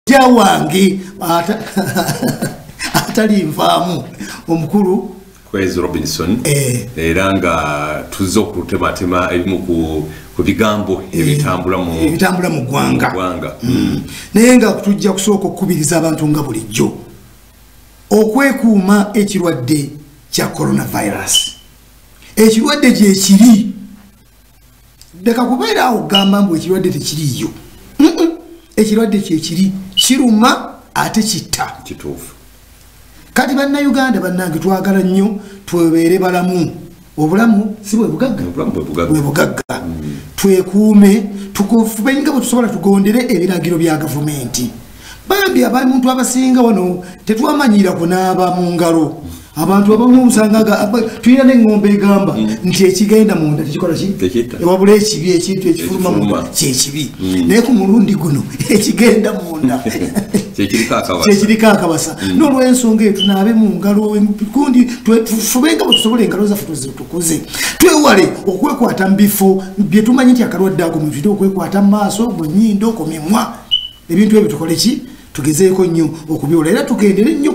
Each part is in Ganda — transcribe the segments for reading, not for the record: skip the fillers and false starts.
Kojja wange atali nvaamu omukulu Kwezi Robinson, era nga tuzze okutematema ebimu ku bigambo ebitambula mu ggwanga. Naye nga tujja kusooka okukubiriza abantu nga bulijjo okwekuuma ekirwadde kya coronavirus. Ekirwadde gye kiri, leka kubeera awo okugamba mbu ekirwadde tekiriiyo. Ekirwadde kye kiri, kiruma ate kitta. Kituufu. Kati bannayuganda bannange twagala nnyo twebeere balamu. Obulamu si bwe bugagga, bwe bugagga. Twekuume, tukufube nga bwe tusobola, tugondere ebiragiro bya gavumenti. Bambi abantu abasinga wano tetwamanyira kunaaba mu ngalo. Abantu abamu osanga tulina n'engombe egamba nti ekigenda munda tekikola ki? Wabula ekibi, ekintu ekifuluma munda kyekibi. Naye ku mulundi guno ekigenda munda kyekiriko akabasa. N'olwensonga eyo tunaabe mu ngalo, gundi tufube nga bwe tusobola engalo zaffe tuzitukuze. Twewale okwekwata mu bifo bye tumanyi nti akalwadde ako mutulina okwekwata mu maaso, mu nnyindo, ku mimwa. Ebintu ebyo tukole ki? Tugezeeko nnyo okubyola, era tugendere nnyo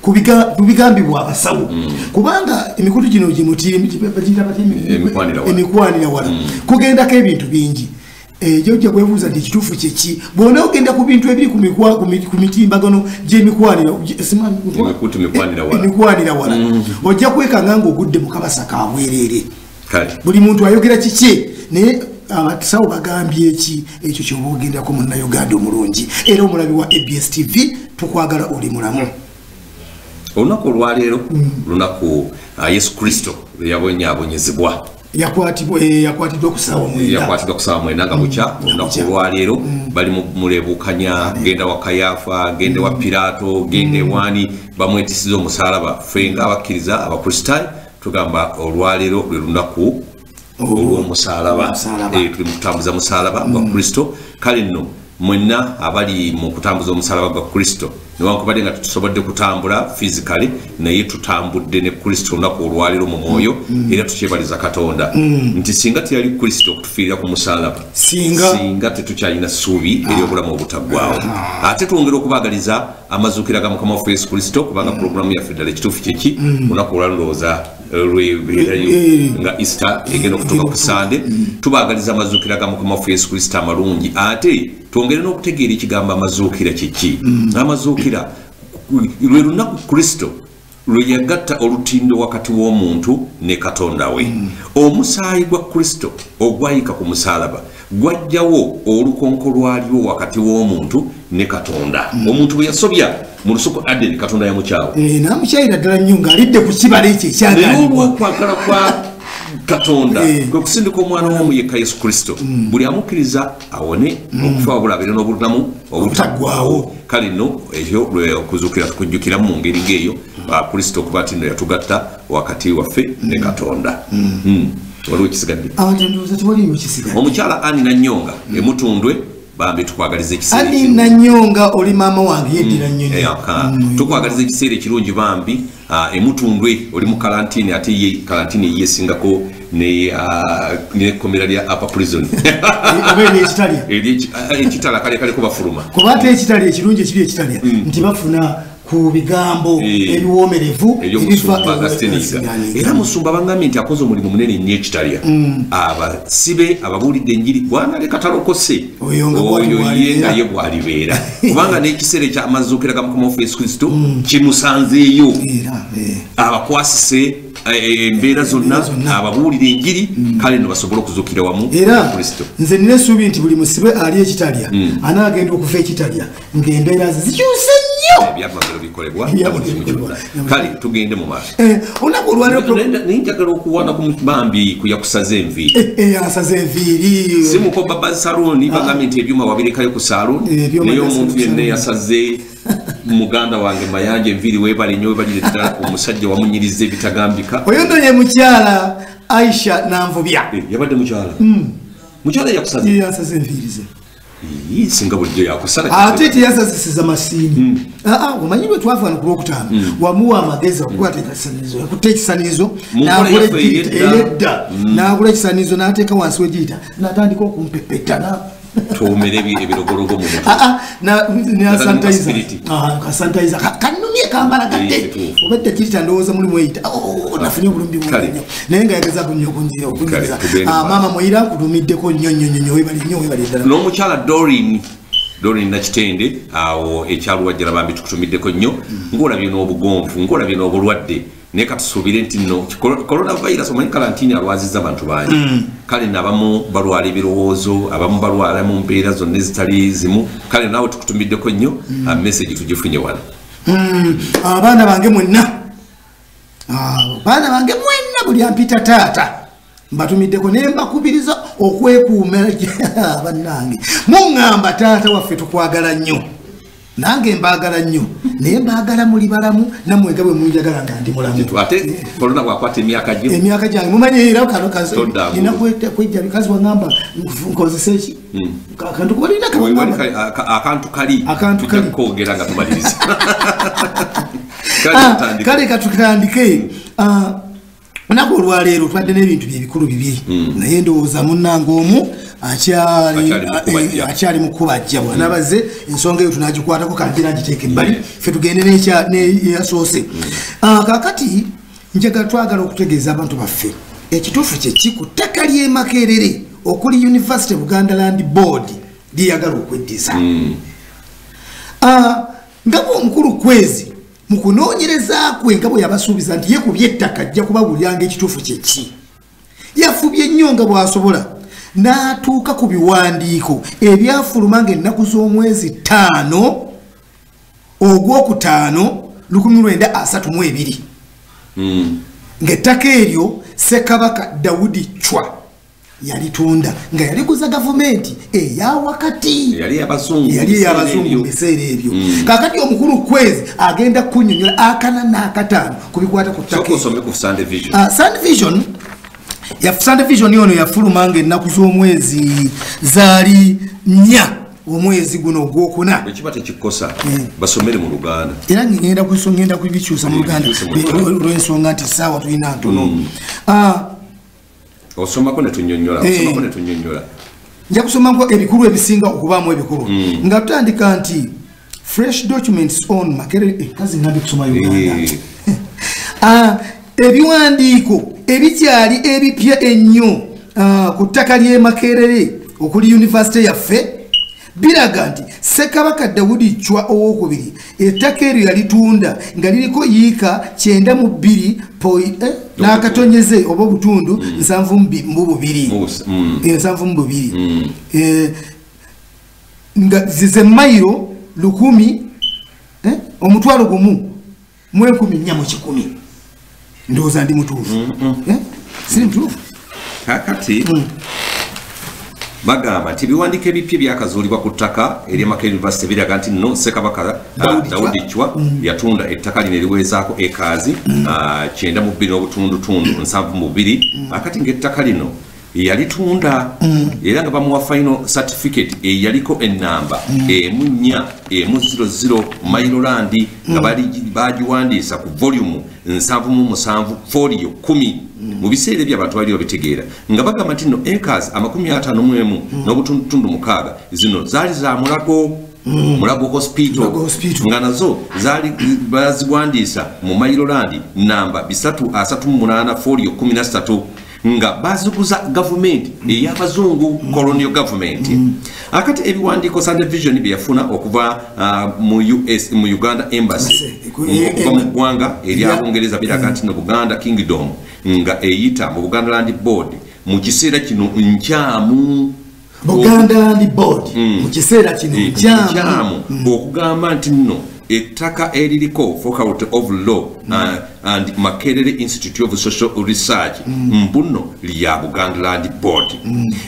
ku bigambibwa abasawo. Kubanga emikutu gino emikwanira wala kugendako ebintu bingi. Ojja kwebuuza nti ekituufu kye ki? Bw'ona ogenda ku bintu ebiri ku mitimbagano gy'emikwanira wala, ojja kwekanga ng'ogudde mu kabasa ka bwereere. Buli muntu ayogera kiki, naye abasawo bagambye eki, ekyo ky'oba ogendako munnayuganda omulungi era omulabi wa ABS TV, tukwagala oli mulamu. Olunaku olwaleero lunaku Yesu Kristo lwe yabonyaabonyezebwa. Yakwatiddwa ku ssaawa 9. Yakwatiddwa ku ssaawa 9 nga bukya. Olunaku olwaleero bali muleebukanya, genda wa Kayafa, genda wa Piraato, genda ewaani, bamwetisiza omusaalaba. Ffe ng'abakkiriza Abakristaayo tugamba olwaleero lwe lunaku olw'omusaalaba. Tuli mu kutambuza musaalaba gwa Kristo. Kale nno mwenna abali mu kutambuza omusaalaba gwa Kristo, newankubadde nga tetusobodde kutambula physically, naye tutambudde ne Kristo olunaku olwaleero mu mwoyo, era tukyebaliza Katonda nti singa teyali Kristo okutufiirira ku musaalaba, singa tetukyalina ssuubi ery'obulamu obutaggwaawo. Ate twongera okubaagaliza amazuukira ga Mukama waffe Yesu Kristo, kubanga pulogulaamu yaffe ddala ekituufu kyeki olunaku olwaleero ndowooza lwebeerayo nga Easter egenda okutuuka ku Sande. Tubaagaliza amazuukira ga Mukama waffe Yesu Kristo amalungi, ate twongere n'okutegeera ekigambo amazuukira kyeki. Amazuukira lwe lunaku Kristo lwe yagatta olutindo wakati w'omuntu ne Katonda we. Omusaayi gwa Kristo ogwayika ku musaalaba gwajjawo olukonko lwaliwo wakati w'omuntu ne Katonda. Omuntu bwe yasobya mu lusuku Adeni, Katonda yamukyawa. Namukyayira ddala nnyo ng'alidde ku kibala ekyo ekyagaanibwa. Olw'okwagala kwa Katonda kwe kusindika omwana w'omu yekka Yesu Kristo, buli amukkiriza awone okufa wabula abeere n'obulamu obutaggwaawo. Kale nno ekyo okuzuukira tukujjukiramu mu ngeri ng'eyo Kristo okuba nti nno yatugatta wakati waffe ne Katonda. Waliwo ekisigadde? Omukyala Annie Nanyonga emutundwe, bambi tukwagaliza ekiseera. Annie Nanyonga oli maama wange, yeddira nnyonyi. Tukwagaliza ekiseera ekirungi bambi. Emutundwe oli mu kalantini, ate ye kalantini ye esingako n'ekkomera lya Upper Prison. Oba ery'ekitalya. Ekitala kale kaliko bafuluma. Kuba ate ekitalya ekirungi ekiri ekitalya nti bafuna ku bigambo ebiwoomerevu eby'omusumba Augustine. Era musumba bangambye nti akoze omulimu munene nnyo ekitalya. Abasibe ababuulidde enjiri, bw'analeka talokose, oyo ye nga ye bw'alibeera. Kubanga n'ekiseera eky'amazuukira ga Mukama waffe Yesu Kristo kimusanzeeyo. Abakwasise embeera zonna, ababuulira enjiri, kale nno basobole okuzuukira wamu ne Kristo. Nze nina essuubi nti buli musibe ali ekitalya anaagenda okuva ekitalya ng'embeera ze zikyuse nnyo. Ebyamagero bikolebwa. Kale tugende mu maaso. Olunaku olwaleero naye njagala okuwaana ku bambi ku yakusaza enviiri. Asaza enviiri. Si muko baba saluuni, bagambye nti ebyuma wabirekayo ku saluuni, naye omuntu yenna yasaze muganda wange Mayanja enviiri, weebale nnyo, weebalire ddala, omusajja wamunyiriza ebitagambika. Oyo nno ye mukyala Aisha Nanvubya. Yabadde mukyala. Mukyala yakusaze? Ye yasaze enviiri ze. Singa bulijjo yakusala. Ate teyasazisiza masiini. Omanyi bwe twava wano ku Lwokutaano, wamuwa amagezi okukwata ekisaniizo, yakutte ekisaniizo, n'agula ey'edda, n'agula ekisaniizo n'ateeka wansi w'egiyita, n'atandika okumpepeta. Tomere ebirogologo mu mutwe. Na sanitizer. Ka sanitizer kanumye kambala gadde. Obadde kirita ndowooza mulimu eyita. Nafunye obulumbi bungi nnyo. Naye nga yagezaako nnyo okunjira. Maama Mwira nkutumiddeko nnyo nnyo nnyo, webale nnyo, webale ddala. N'omukyala Doreen Nakitende awo ekyaluwajjala bambi tukutumiddeko nnyo, ng'olabye n'obugonvu, ng'olabye n'obulwadde. Naye katusuubire nti nno coronavirus omanyi kalantiini alwazizza abantu bangi. Kale n'abamu balwala ebirowoozo, abamu balwala mu mbeera zonna ezitali zimu. Kale naawe tukutumiddeko nnyo, message tugifunye wano. Abaana bange mwenna, buli ampita taata mbatumiddeko naye mbakubiriza okwekuuma. Bannange muŋŋamba taata waffe tukwagala nnyo, nange mbaagala nnyo, naye mbaagala muli balamu nammwe nga bwe munjagala nga ndi mulamu. Ate korona bw'akwata emyaka gyo, emyaka gyange mumanyi era kano nina kwejja bikazi waŋŋamba nkozese ki akantu kubalina akantu kali kwogera nga tumaliriza. Kale katutandike. Olunaku olwaleero tubadde n'ebintu byebikulu bibiri, naye ndowooza munnange omu akyali mu kubajja bw'anaabaze ensonga eyo tunagikwatako kangira ngiteeka ebbali, ffe tugende n'eyasoose. Kaakati njagala twagala okutegeeza abantu baffe ekituufu kye ki ku ttaka ly'e Makerere okuli University Buganda Land Board lyeyagala okweddiza. Nga bw'omukulu Kwezi mu kunoonyereza kwe nga bwe yabasuubiza nti ye ku by'ettaka ajja kubabuuliranga ekituufu kye ki, yafubye nnyo nga bw'asobola n'atuuka ku biwandiiko ebyafuluma ng'ennaku z'omwezi 5 ogwokutaano 1932, ng'ettaka eryo Ssekabaka Daudi Chwa yalitunda nga yaliguza gavumenti eyawakati yali ey'abazungu mu biseera ebyo. Kaakati omukulu Kwezi agenda kunnyonnyola akana n'akataano ku bikwata ku ttaka. Sunday Vision yono yafuluma ng'ennaku z'omwezi zaali 4 omwezi guno ogwokuna. Bwe kiba tekikosa basomere mu Luganda. Era ngenda kubikyusa mu Luganda olw'ensonga nti essaawa tulina ntono. Osomako ne tunnyonnyola, Nja kusomako ebikulu ebisinga okubaamu ebikulu. Nga tutandika nti fresh documents on Makerere, kazi ngambi kusoma Uganda. Ebiwandiiko ebikyali ebipya ennyo ku ttaka ly'e Makerere okuli University yaffe biraga nti Ssekabaka Daudi Chwa owokubiri ettaka eryo yalitunda nga liriko yiika 92 n'akatonyeze oba obutundu 72 72 nga zize mayiro 1000 1,100 1,400. Ndowooza ndi mutuufu. Siri mutuufu? Kakati bagamba nti ebiwandiiko ebipya byakazuulibwa ku ttaka ery'e Makerere University biraga nti nno Ssekabaka Daudi Chwa yatunda ettaka lino eriwezaako ekaazi 92.72. Akati ng'ettaka lino yalitunda era nga bamuwa final certificate eyaliko ennamba 4 100 Mailo-Land nga bagiwandiisa ku volume 77 folio 10. Mu biseera ebyo abantu bali babitegeera nga bagamba nti nno acres 51 n'obutundutundu 6 zino zaali za Mulago Mulago Hospital, nga nazo zaali baziwandiisa mu Mailo-Land namba 338 folio 13 nga baziguza gavumenti ey'abazungu, colonial government. Akati ebiwandiiko Sunday Vision bye yafuna okuva mu US, mu Uganda Embassy, okuva mu ggwanga ery'Abungereza biraga nti no Buganda Kingdom nga eyita mu Buganda Land Board mu kiseera kino nkyamu. Buganda Land Board mu kiseera kino nkyamu okugamba nti nno ettaka eririko Faculty of Law and Makerere Institute of Social Research mbuno lya Buganda Land Board.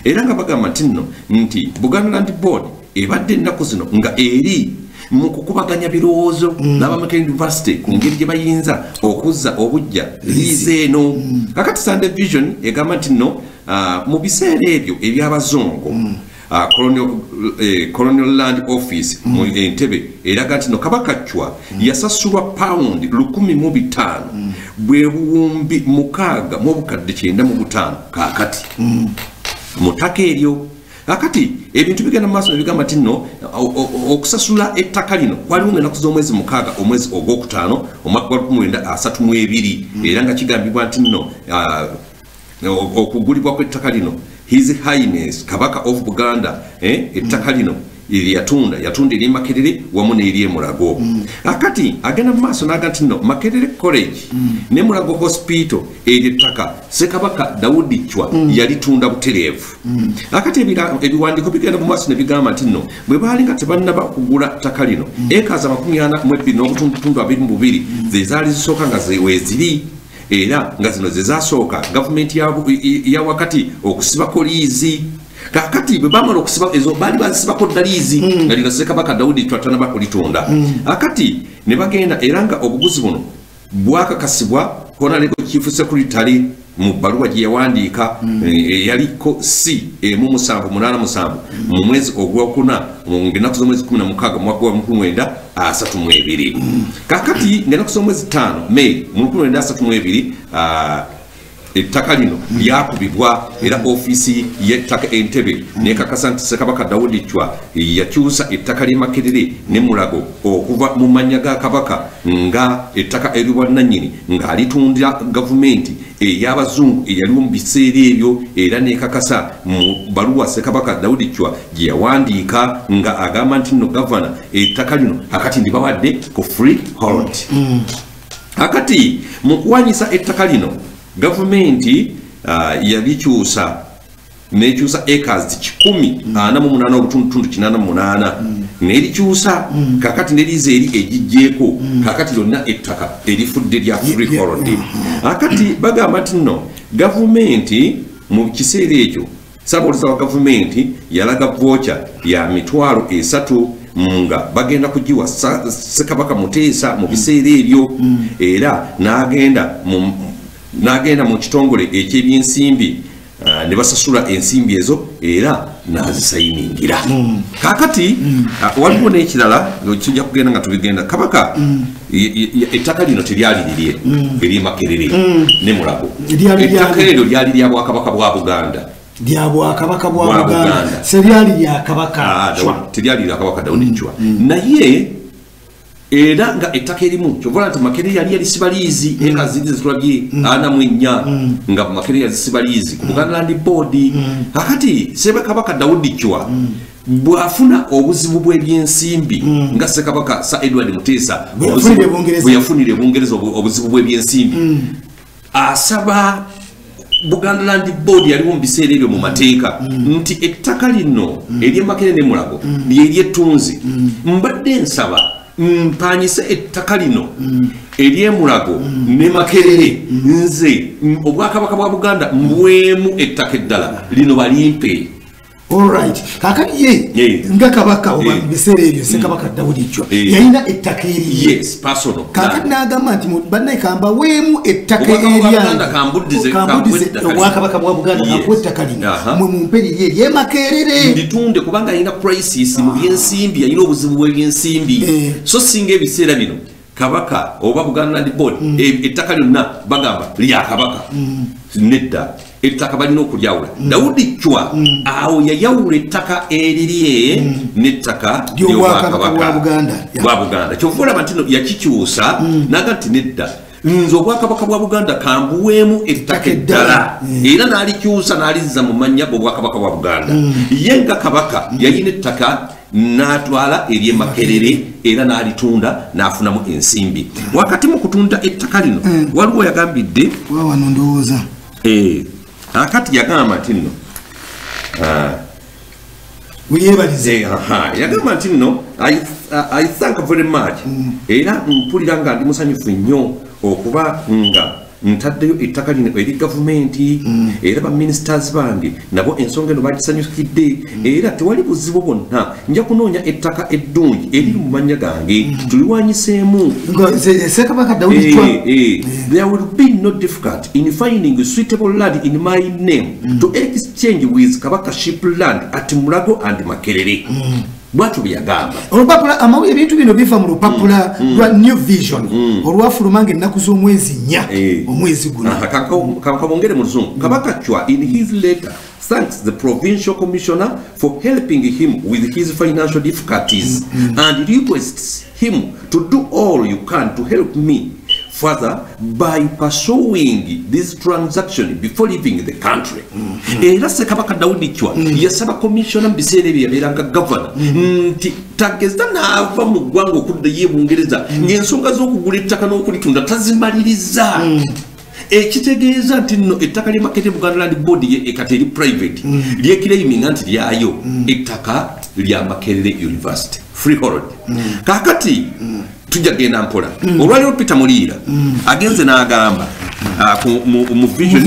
Era nga bagamba nti nno nti Buganda Land Board ebadde ennaku zino nga eri mu kukubaganya birowoozo n'aba Makerere University ku ngeri gye bayinza okuzza obujja liizi eno. Kakati Sunday Vision egamba nti nno mu biseera ebyo eby'abazungu Colonial Land Office mu Entebbe eraga nti no Kabaka Chwa yasasulwa paundi 1,005 bwe buwumbi 6,905 kaakati mu ttaka eryo. Akati ebintu bigenda maaso nebigamba nti nno okusasula ettaka lino kwaliwo ng'ennaku z'omwezi 6 omwezi ogwokutaano omwaka gwa 1932, era nga kigambibwa nti nno okugulibwa kw'ettaka lino His Highness Kabaka of Buganda, ettaka lino yatunda ery'e Makerere wamu n'ery'e Mulago. Akati agenda mu maaso n'aga nti nno Makerere College ne Mulago Hospital eryo ettaka Ssekabaka Daudi Chwa yalitunda butereevu. Akati ebiwandiiko bigenda mu maaso ne bigamba nti nno bwe baali nga tebannaba kugula ttaka lino, eka 42.22 ze zaali zisooka nga weeziri, era nga zino ze zasooka gavumenti ya wakati okusibako liizi. Kakati bwe bamala okusiba ezo baali bazisibako dda liizi nga lino Ssekabaka Daudi Chwa tannaba kulitonda. Akati ne bagenda, era nga obuguzi buno bwakakasibwa Honorable Chief Secretary mu bbaluwa gye yawandiika eyaliko C 1787 mu mwezi ogwokuna ng'ennaku z'omwezi 16 mwaka wa 1932. Kakati ng'ennaku z'omwezi 5 May mu 1932 ettaka lino lyakubibwa, era ofiisi y'ettaka Entebbe nekakasa nti Ssekabaka Daudi Chwa yakyusa ettaka ly'e Makerere ne Mulago okuva mu mannya ga Kabaka nga ettaka ery'obwannannyini ng'alitundira gavumenti ey'abazungu eyaliwo mu biseera ebyo, era nekakasa mu bbaluwa Ssekabaka Daudi Chwa gye yawandiika nga agamba nti nno gavana ettaka lino akati ndibawadde ku free hold. Akati mu kuwanyisa ettaka lino gavumenti yalikyusa nekyusa acres 148.88 nerikyusa kakati neriza eri egijjeeko, kakati lyonna ettaka erifudde lya free hold. Akati bagamba nti nno gavumenti mu kiseera ekyo ssaabawoleza wa gavumenti yalaga voucher ya 300,000 nga bagenda kugiwa Ssekabaka Muteesa mu biseera ebyo, era n'agenda mu kitongole eky'ebyensimbi ne basasula ensimbi ezo era n'azisayiningira. Kaakati waliwo n'ekirala kijja kugenda nga tubigenda. Kabaka ettaka lino teryali lirye ery'e Makerere ne Mulago, ettaka eryo lyali lya Bwakabaka bwa Buganda, lya Bwakabaka bwa Buganda, seryali lya Kabaka Chwa, teryali lya Kabaka Daudi Chwa. Naye era nga ettaka erimu kyovola nti Makerere yali yalisiba liizi, eka ziri zetulabye 44 nga Makerere yazisiba liizi ku Buganda Land Board. Akati Ssekabaka Daudi Chwa bw'afuna obuzibu bw'ebyensimbi nga Ssekabaka Sir Edward Muteesa bwe yafunira e Bungereza obuzibu bw'ebyensimbi, asaba Buganda Land Board yaliwo mu biseera ebyo mu mateeka nti ettaka lino ery'e Makerere ne Mulago lyery'ettunzi, mbadde nsaba mpanyise ettaka lino ery'e Mulago ne Makerere, nze Obwakabaka bwa Buganda mbwemu ettaka eddala lino balimpe. Alright. Kakati ye nga Kabaka oba biseera ebyo Ssekabaka Daudi Chwa yalina ettaka erye. Yes, personal. Kakati n'agamba nti bannaye kambaweemu ettaka eryange, kambuddize Obwakabaka bwa Buganda kambuwe ettaka lino, mwe mumpe lirye ery'e Makerere nditunde, kubanga alina crisis mu byensimbi, yalina obuzibu bw'ebyensimbi. So singa ebiseera bino Kabaka oba Buganda Land Board ettaka lyonna bagamba lya Kabaka, nedda ettaka balina okulyawula. Daudi Chwa awo yayawula ettaka erirye n'ettaka ly'Obwakabaka bwa Buganda. Kyova olaba nti nno yakikyusa n'aga nti nedda, nze Obwakabaka bwa Buganda kambuweemu ettaka eddala, era n'alikyusa n'alizza mu mannya g'Obwakabaka bwa Buganda. Ye nga Kabaka yalina ettaka n'atwala ery'e Makerere era n'alitunda n'afunamu ensimbi. Wakati mu kutunda ettaka lino waliwo yagambidde wano ndowooza akati yagamba nti nno weyebalize, yagamba nti nno I thank very much, era mpulira nga ndi musanyufu nnyo okuba nga ntaddeyo ettaka lino eri gavumenti, era baministers bange nabo ensonga eno bagisanyukidde, era tewali buzibu bwonna, nja kunoonya ettaka eddungi eriri mu mannya gange tuliwanyiseemu. Ssekabaka Daudi Chwa, there will be no difficult in finding suitable land in my name to exchange with Kabakaship land at Mulago and Makerere. Bwatyo bwe yagamba. Olupapula amawulire ebintu bino biva mu lupapula lwa New Vision olwafuluma ng'ennaku z'omwezi 4 omwezi guno. Kabongere mu Luzungu. Kabaka Chwa in his letter thanks the provincial commissioner for helping him with his financial difficulties and requests him to do all you can to help me further by pursuing this transaction before leaving the country. Era Ssekabaka Daudi Chwa yasaba commissioner mu biseera ebyo yabeeranga governor nti tageza n'ava mu ggwanga okuddayo e Bungereza ng'ensonga z'okugula ettaka n'okulitunda tazimaliriza. Ekitegeeza nti nno ettaka ly'e Makerere Buganda Land Board kati eri private lyekiraiminga nti lyayo ettaka lya Makerere University freehold. Kaakati tujja genda mpola. Olwaleero Peter Muliira agenze n'agamba mu Vision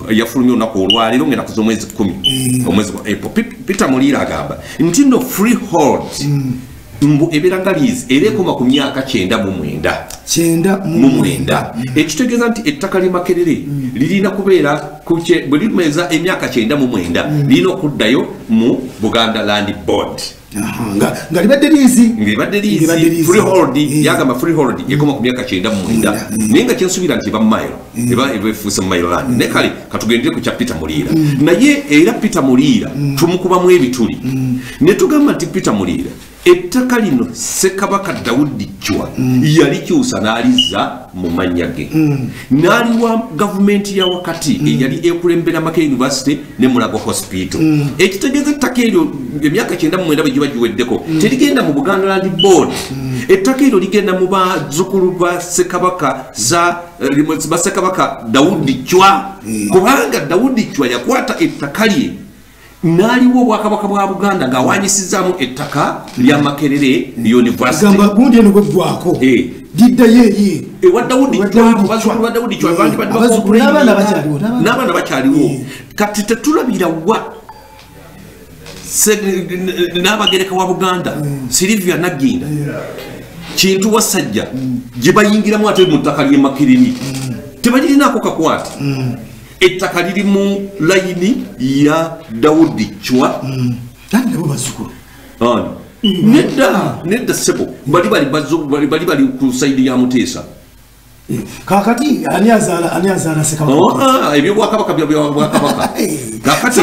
yafulumye olunaku olwaleero ng'ennaku z'omwezi 10 omwezi gwa April. Peter Muliira agamba nti nno freehold mbu ebeera nga lease era ekoma ku myaka 99. 99. Ekitegeeza nti ettaka ly'e Makerere lirina kubeera bwe limeza emyaka 99 lirina okuddayo mu Buganda Land Board. Nga libadde liizi. Nga libadde liizi. Freehold, yagamba freehold ekoma ku myaka 99. Naye nga kyensuubira nti eba mile, eba efuuse mile land. Naye kale katugendere ku kya Peter Muliira. Naye era Peter Muliira tumukubamu ebituli. Ne tugamba nti Peter Muliira ettaka lino Ssekabaka Daudi Chwa yalikyusa n'alizza mu mannya ge. N'aliwa gavumenti ya wakati eyali ekulembera Makerere University ne Mulago Hospital. Ekitegeeza ettaka eryo emyaka 99 bwe giba giweddeko terigenda mu Buganda Land Board. Ettaka eryo ligenda mu bazzukulu ba Ssekabaka ba Ssekabaka Daudi Chwa. Kubanga Daudi Chwa yakwata ettaka lye n'aliwo obwakabaka bwa Buganda ng'awanyisizaamu ettaka lya Makerere University. Gamba gundi eno bweggwako liddayo eri ewa Daudi Chwa, bazzukulu ba Daudi Chwa bangi abazzukulu n'abaana bakyaliwo, n'abaana bakyaliwo. Kati tetulabira wa Nnabagereka wa Buganda Sylvia Nagginda Kintu Wasajja gye bayingiramu ate mu ttaka ly'e Makerere tebalirinaako kakwate. Ettaka liri mu layini ya Daudi Chwa. Nabo bazzukulu. Nedda, nedda ssebo, bali bali ku sayidi ya Muteesa. Kaakati ani azaala Ssekabaka? Ebyobwakabaka byabwakabaka. Kaakati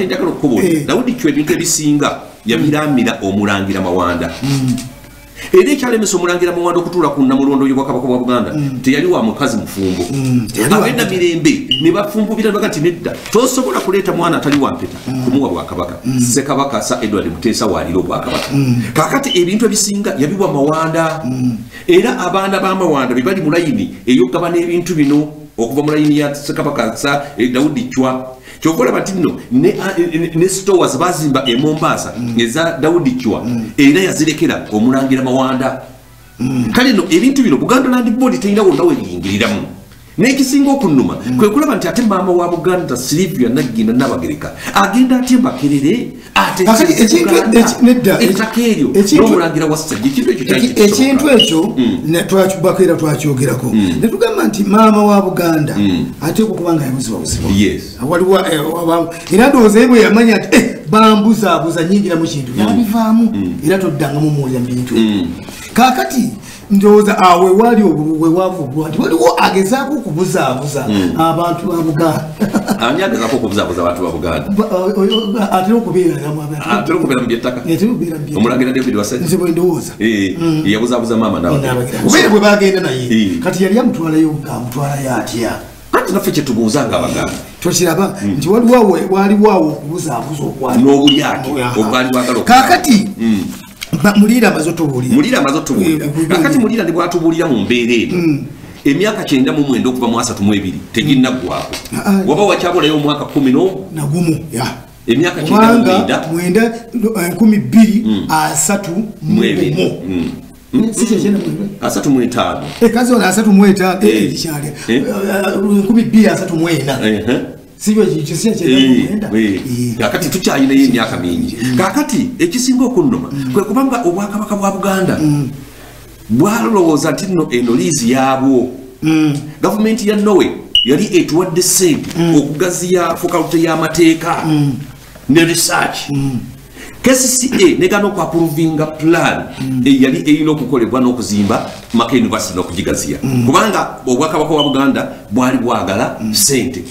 njagala okukubuulira, Daudi Chwa ebintu ebisinga yabiramira Omulangira Mawanda. Era ekyalemesa Omulangira Mawanda okutuula ku Nnamulondo y'Obwakabaka bwa Buganda teyali wa mukazi mufumbo. Ab'enna mirembe ne bafumbubira baga nti nedda, tosobola kuleeta mwana atali wa mpeta kumuwa bwakabaka. Ssekabaka Sir Edward Muteesa waalira obwakabaka. Kaakati ebintu ebisinga yabiwa Mawanda. Era abaana ba Mawanda be bali mu layini ey'okugabana ebintu bino okuva mu layini ya Ssekabaka Sir Daudi Chwa. Kyova olaba nti nno ne stores bazimba e Mombasa eza Daudi Chwa era yazirekera Omulangira Mawanda. Kale nno ebintu bino Buganda Land Board terina wonna we biyingiriramu. N'ekisinga okunnuma kwe kulaba nti ate maama wa Buganda Sylvia Nagginda Nnabagereka agenda atya Makerere ate ettaka eryo n'Omulangira Wasajja. Ekintu ekyo kyali ekintu ekyo twakibako era twakyogerako ne tugamba nti maama wa Buganda ateekwa okuba nga yabuzibwabuzibwa. Waliwo era ndowooza ye bwe yamanya nti bambuzaabuza nnyingira mu kintu n'abivaamu era toddangamu muwulira mu bintu ebyo. Kaakati ndowooza awo wewali wewaava obulwa nti waliwo agezaako okubuzaabuza abantu ba Buganda. Ani agezaako okubuzaabuza abantu ba Buganda? Atera okubeera atera okubeera mu by'ettaka. Omulangira David Wasajja. Nze bwe ndowooza. Yabuzaabuza maama Nnabagereka. Kubeera bwe bagenda naye kati yali amutwalayo ng'amutwalayo atya? Anti naffe kye tubuuza ng'Abaganda. Tokiraba nti waliwo awo okubuzaabuza okwali n'obulyake obwali bwagala. Kaakati Muliira amaze otubuulira. Muliira amaze otubuulira. Kaakati Muliira ne bw'atubuulira mu mbeera eno emyaka 99 okuva mu 32 teginnaggwako. Waba wakyabulayo omwaka 10 nagumu. Emyaka 99 2031 Si kyenda mwenda? 35. Kazi wana 35. Kyali. 2034. Sivyo si kyenda mwenda. Kakati tukyalinayo emyaka mingi. Kakati ekisinga okunnuma kwe kubanga obwakabaka bwa Buganda bwalowooza nti nno eno liizi yaabwo. Gavumenti ya Norway yali etuwadde ssente okugaziya faculty y'amateeka ne research. KCCA negana okwaprovinga plan eyali erina okukolebwa n'okuzimba Makerere University n'okugigaziya, kubanga obwakabaka bwa Buganda bwali bwagala ssente.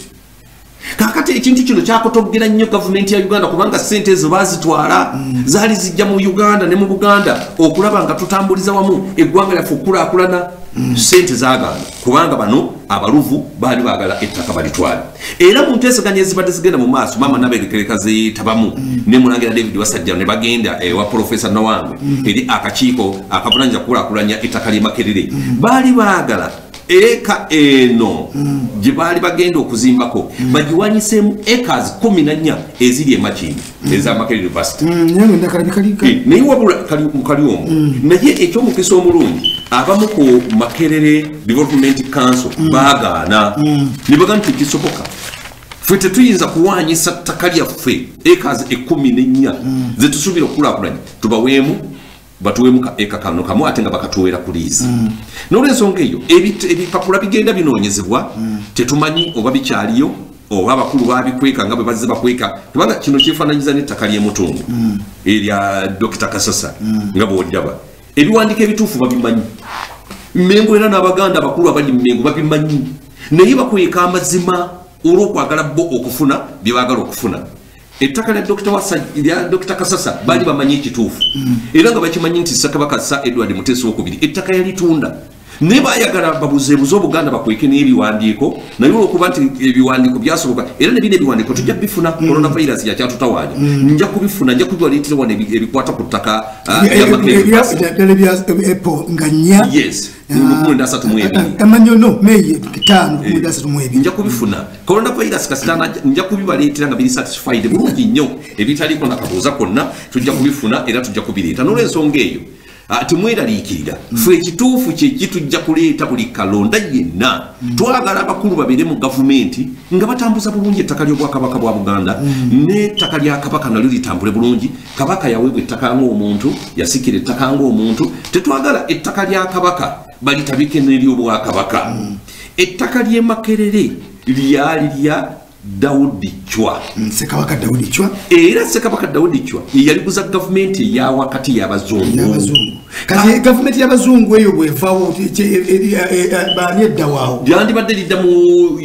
Kakati ekintu kino kyakotogera nnyo gavumenti ya Uganda, kubanga ssente ezo baazitwala, zaali zijja mu Uganda ne mu Buganda okulaba nga tutambuliza wamu eggwanga lyaffe okukulaakulana. Ssente zaagaana kubanga bano abaluvu baali baagala ettaka balitwale. Era mu nteeseganya ezibadde zigenda mu maaso, maama Naberekereka zeetabamu ne Mulangira David Wasajja ne bagenda ewa Profesa Nawangwe eri akakiiko akavunaanyizibwa kukulaakulanya ettaka ly'e Makerere, baali baagala eka eno gye baali bagenda okuzimbako bagiwanyiseemu acres 14 eziri e Makindye eza Makerere University. Naye wabula kali omwo, naye ekyomukisa omulungi abamu ku Makerere Development Council baagaana ne bagamba nti tekisoboka, ffe tetuyinza kuwanyisa ttaka lyaffe acres 14 zetusuubira okukulaakulanya, tubaweemu batuweemu ka eka kano kamu ate nga bakatuweera ku liizi. N'olwensonga eyo ebipapula bigenda binoonyezebwa, tetumanyi oba bikyaliyo oba abakulu babikweka nga bwe bazze bakweka, kubanga kino kyefaananyiza n'ettaka ly'emutundu erya Dr. Kasasa nga bw'oliraba. Ebiwandiiko ebituufu babimanyi, Mmengo era n'Abaganda abakulu abali Mmengo babimanyi, naye bakweka amazima olw'okwagala bo okufuna bye baagala okufuna. Ettaka lya Dr. Kasasa baali bamanyi ekituufu, era nga bakimanyi nti Ssekabaka Sir Edward Mutesa II ettaka yalitunda, naye baayagala babuzeebuze Obuganda bakweke n'ebiwandiiko. Naye olwokuba nti ebiwandiiko byasoboka, era ne bino ebiwandiiko tujja bifuna, coronavirus yakyatutawaanya, nja kubifuna, nja kubibaleetera wano ebikwata ku ttaka lya Makerere University. Ddala ebya April nga 4 Yes, 1932. Amanyo no May 5 1932. Nja kubifuna, coronavirus kasita nja kubibaleetera nga biri satisfied bulungi nnyo, ebitaliiko nakabuuza konna tujja kubifuna era tujja kubireeta. N'olwensonga eyo temweraliikirira, ffe ekituufu kyeki tujja kuleeta buli kalonda yenna. Twagala abakulu babeere mu gavumenti nga batambuza bulungi ettaka ly'obwakabaka bwa Buganda, n'ettaka lya Kabaka nalyo litambule bulungi. Kabaka yaweebwa ettaka ng'omuntu, yasikira ettaka ng'omuntu. Tetwagala ettaka lya Kabaka balitabike n'ery'obwakabaka. Ettaka ly'e Makerere lyali lya Daudi Chwa, Ssekabaka Daudi Chwa, era Ssekabaka Daudi Chwa yaliguza gavumenti eya wakati y'Abazungu. Kati gavumenti y'Abazungu eyo bwevaawo baani eddawaawo? Lyandibadde lidda mu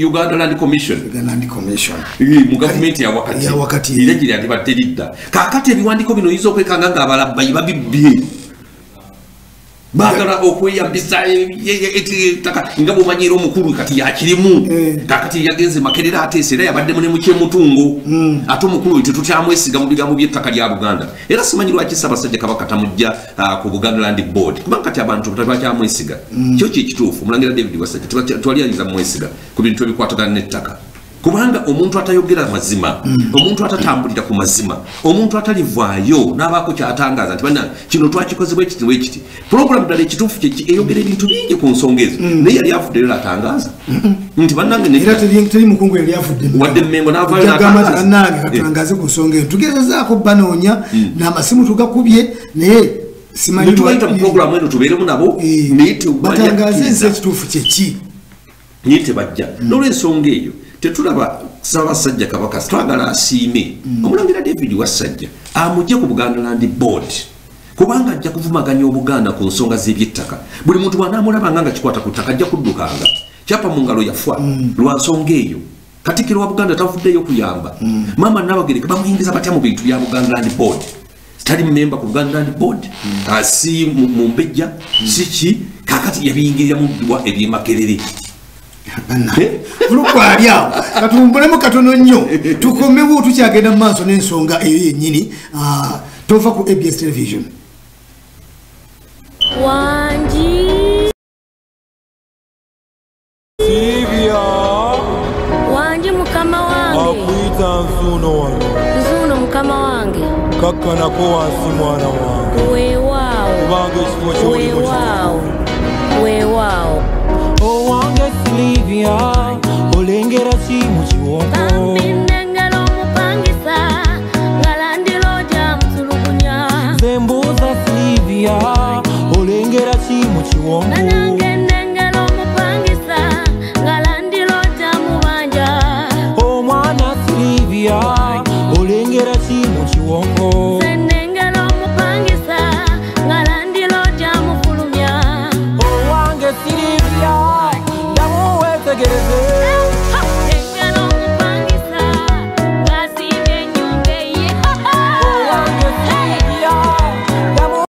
Uganda Land Commission, Land Commission mu gavumenti ya wakati, era gye lyandibadde lidda. Kaakati ebiwandiiko bino oyinza okwekanga ng'abalabbayi babibbye, baagala okweyambisa ettaka nga bw'omanyi era omukulu kati yakirimu. Kakati yagenze Makerere ateesa, era yabaddemu ne Mukyemutungo, ate omukulu oyo tetukyamwesiga mu bigambo by'ettaka lya Buganda. Era simanyi lwaki Ssaabasajja Kabaka tamujja ku Buganda Land Board, kubanga kati abantu tebakyamwesiga. Kyo kye kituufu, Mulangira David Wasajja tewali ayinza mumwesiga ku bintu ebikwatagana n'ettaka, kubanga omuntu atayogera mazima, omuntu atatambulira ku mazima, omuntu atalivaayo n'abaako kyatangaaza nti bannange kino twakikoze bwe kiti bwe kiti. Pulogulaamu ddala ekituufu kyeki eyogera ebintu bingi ku nsonga ezo, naye yali avuddeyo n'atangaaza nti bannange era teri mukungu yali avudde wadde Mmengo n'avaayo n'atangaaza bannange katutangaze ku nsonga eno. Tugezezaako banoonya n'amasimu tugakubye, naye simanyi tubayita mu pulogulaamu eno tubeeremu nabo, naye batangaze ensi ekituufu kyeki, naye tebajja. N'olwensonga eyo tetulaba Ssaabasajja Kabaka, twagala asiime Omulangira David Wasajja amugye ku Buganda Land Board, kubanga ajja kuvumaganya Obuganda ku nsonga z'ebyettaka. Buli muntu bw'anaamulabanga nga kikwata ku ttaka ajja kuddukanga, kyapa mu ngalo yafa lwa nsonga eyo. Katikkiro wa Buganda tavuddeyo kuyamba. Maama Nabagereka bamuyingiza batya mu bintu bya Buganda Land Board? Tali mmemba ku Buganda Land Board, si mumbejja, si ki, kaakati yabiyingirira mu ddwa eby'e Makerere. Lukwali awo katumbulemu katono nnyo, tukomewo tukyagenda mu maaso n'ensonga eyo yennyini. Tova ku ABS Television. Wangi wangi mukama wange, akuyita Nzuuno wano. Nzuuno mukama wange, kakkanako wansi mwana wange. Weewaawo, kubanga ekifo ky'olimu weewaawo, weewaawo. Owange Silivia, olengera ki mu kiwonko? Bambi nnengera omupangisa nga landiroja mutulugunya. Nze mbuuza Silivia, olengera ki mu kiwonko?